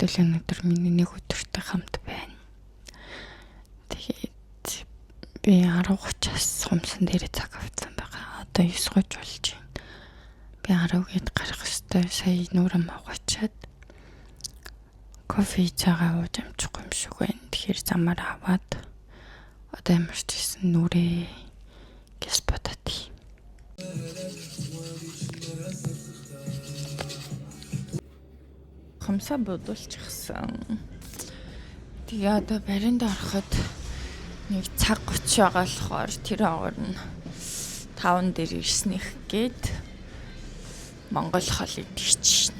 Хэдүүл өнөөдөр миний нэг өдөртэй хамт байна. Тэгээд би 10:30-аас хумсан дээрээ цаг авсан байгаа. Одоо 9:30 болж байна. Би 10 гээд гарах ёстой. Сая нүүрэн муугачаад кофе цагаа ууж амжихгүй юм шиг байна. Тэгэхээр замаар аваад одоо ямар ч гэсэн нүрээ гэс бодоод. Хумсаа будуулчихсан. Тэгээ одоо баринд ороход нэг цаг 30 байгаа болохоор тэр агуур нь 5 дээр ирснийх гээд Монгол хоол идэх чинь.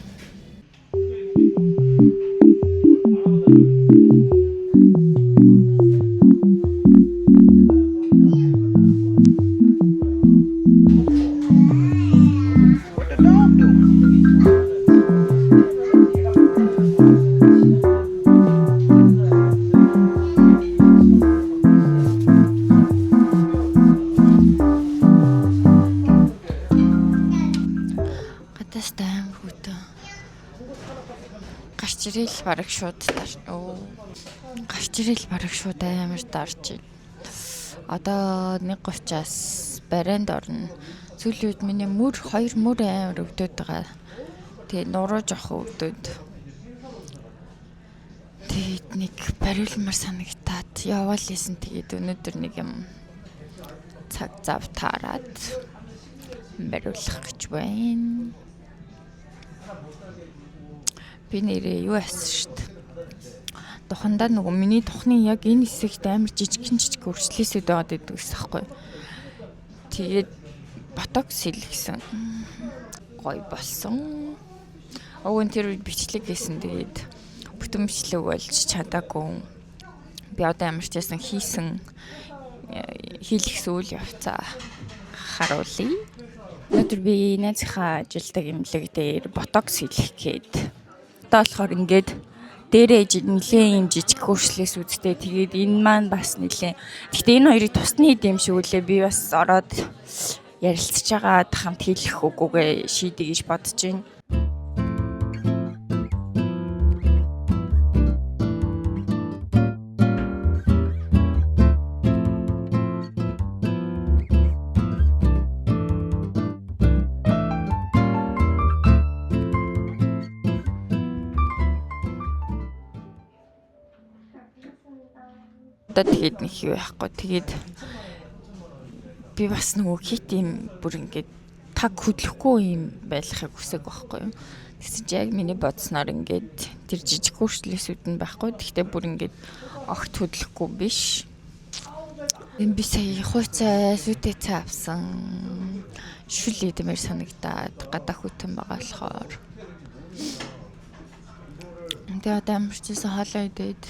What the dog doing? Гадаас амар хөтөн. Гарч ирээл бараг шууд дар. Өө. Гарч ирээл бараг шууд амар дарж байна. Одоо 1:30-аас барайнд орно. Сүүлийн үед миний мөр хоёр мөр амар өвдөд байгаа. Тэгээ нуруу жоох өвдөд. Тэгээд нэг бариулмар санагтаад яваал исэн. Тэгээд өнөөдөр нэг юм цаг зав таарад бариулах гэж байна. Би нэрээ юу яасан шүү дээ. Духандаа нөгөө миний тухны яг энэ хэсэгт амар жижигхэн жижиг өрчлөөсөд байгаад идэг гэсэн аахгүй. Тэгээд ботокс хийлгэсэн. Гоё болсон. Уг нь тэр үед бичлэг хийсэн. Тэгээд бүтэн бичлэг болж чадаагүй. Би одоо ямар ч байсан хийсэн хийлгэсэн үйл явцаа харуулъя. Өнөөдөр би найзынхаа ажилдаг эмнэлэг дээр ботокс хийлгэх гээд. Одоо болохоор ингээд дээрээ нэлээд юм жижиг хөршлээс үсттэй. Тэгээд энэ маань бас нэлээд. Гэхдээ энэ хоёрыг тусны хэд юм шиг үлээ. Би бас ороод ярилцж байгаа хамт хийлгэх үгүйгээ шийдэ гэж бодож байна. Одоо тэгээд нэг юу яахгүй. Тэгээд би бас нөгөө хит юм бүр ингээд таг хөдлөхгүй юм байхыг хүсэг байхгүй юу. Тэгсэн чи яг миний бодсноор ингээд тэр жижиг хөршлөөсүүд нь байхгүй. Тэгтээ бүр ингээд огт хөдлөхгүй биш. Эм би сая хуйцаа сүйтэй цай авсан. Шүл идэмээр санагдаад гадаа хүтэн байгаа болохоор. Тэгээ одоо ямар ч байсан хоолоо идээд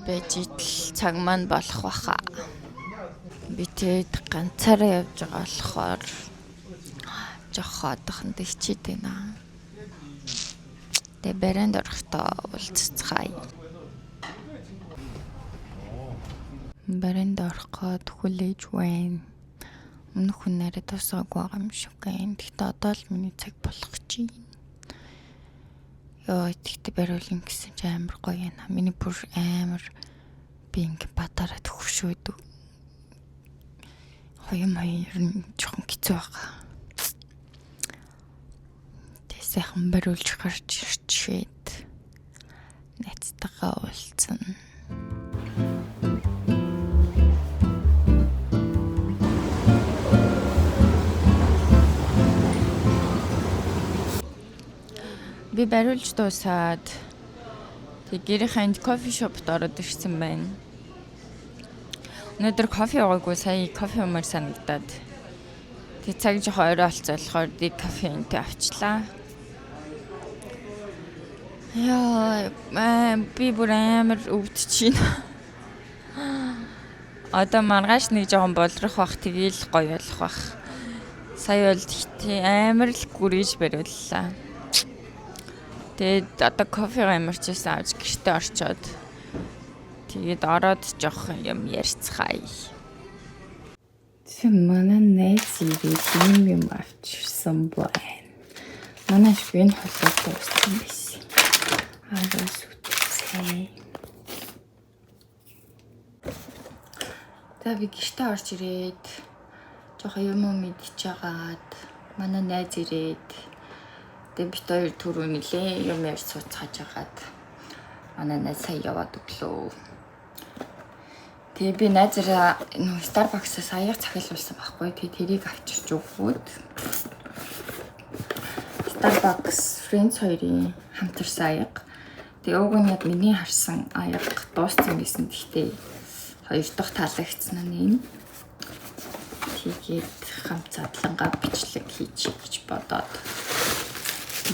байж идэл цаг маань болох баха. Би тэгэд ганцаараа явж байгаа болохоор жоох одохонд хичээд байна. Тэгээ барайнд орохдоо уулзцгаая. Барайнд орох гээд хүлээж байна. Өмнөх хүн нарай дуусаагүй байгаа юм шиг байна. Гэхдээ одоо л миний цаг болох чинь. Йоо, тэгтээ бариулна гэсэн чи амар гоё юм. Миний бүр амар би ингэ бадаараа төхөвшөөдөг. Хоёрын моён ер нь жоохон хэцүү байгаа. Тэгээ сайхан бариулж гарч ирчээд найзтайгаа уулзсан. Би бариулж дуусаад тэг гэрийнхээ энд кофе шопт ороод ирсэн байна. Өнөөдөр кофе уугаагүй сая кофе уумаар санагдаад. Тэг цаг жоохон орой болцоо болохоор ди кофеинтэй авчлаа. Яа, би бүр амар өвдөж байна. Одоо маргааш нэг жоохон болрох бах тэгээл гоё болох бах. Сая бол тэгтээ амар л гүрэж бариуллаа. Тэгээд одоо кофегаа ямар ч байсан авч гэртээ орчоод тэгээд ороод жоохон юм ярьцгаая. Тэг манай найз ирээд ийм юм авчирсан байна. Манай шиг энэ холбоо дууссан байсан. Аа сүтцээ. За би гэртээ орж ирээд жоохон юм уу мэдчихэгаад манай найз ирээд тэгээ бит хоёр түрүү нилээ юм ярьж сууцгааж хагаад манай найз сая яваад өглөө. Тэгээ би найзаараа нөө Starbucks-аас аяга захиалуулсан байхгүй. Тэгээ тэрийг авчирч өгөөд Starbucks Friends хоёрын хамтарсан аяга. Тэгээ уг нь яг миний харсан аяга дууссан байсан. Гэхдээ хоёр дахь таалагдсан нь энэ. Тэгээд хамт задлангаа бичлэг хийчих гэж бодоод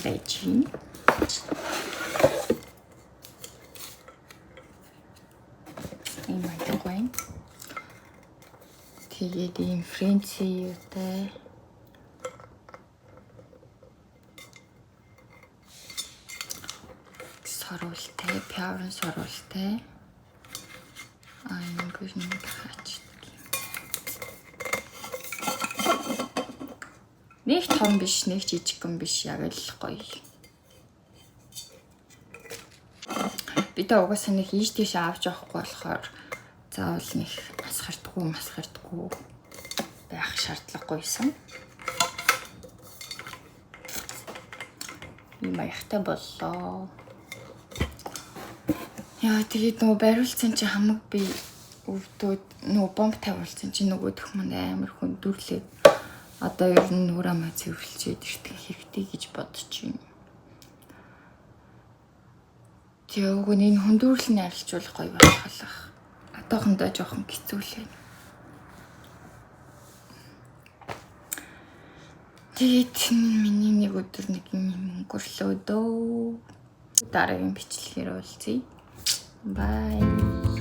байж байна. Ийм аяга байна. Тэгээд ийм Friends юутай. Соруултай, пиаврын соруултай. Аа ингэ нэг хаачдаг юм. Нэг том биш, нэг жижигхэн биш, яг л гоё. Би та угаасаа нэг ийш тийш авч явахгүй болохоор заавал нэг масхардгүй байх шаардлагагүйсэн. Ийм аягтай боллоо. Яа тэгээд нөгөө бариулсан чи хамаг би өвдөөд нөгөө бомб тавиулсан чи нөгөөх мань амар хүндрүүлээд одоо ер нь нүр амаа цэвэрлчээд иртэх хэрэгтэй гэж бодож байна. Тэгээ уг нь энэ хүндрэл нь арилжуулах гоё болох. Одоохондоо жоохон хэцүү л байна. Тэгээд миний нэг өдөр нэг юм өнгөрлөө дөө. Дараагийн бичлэгээр уулзъя. Bye.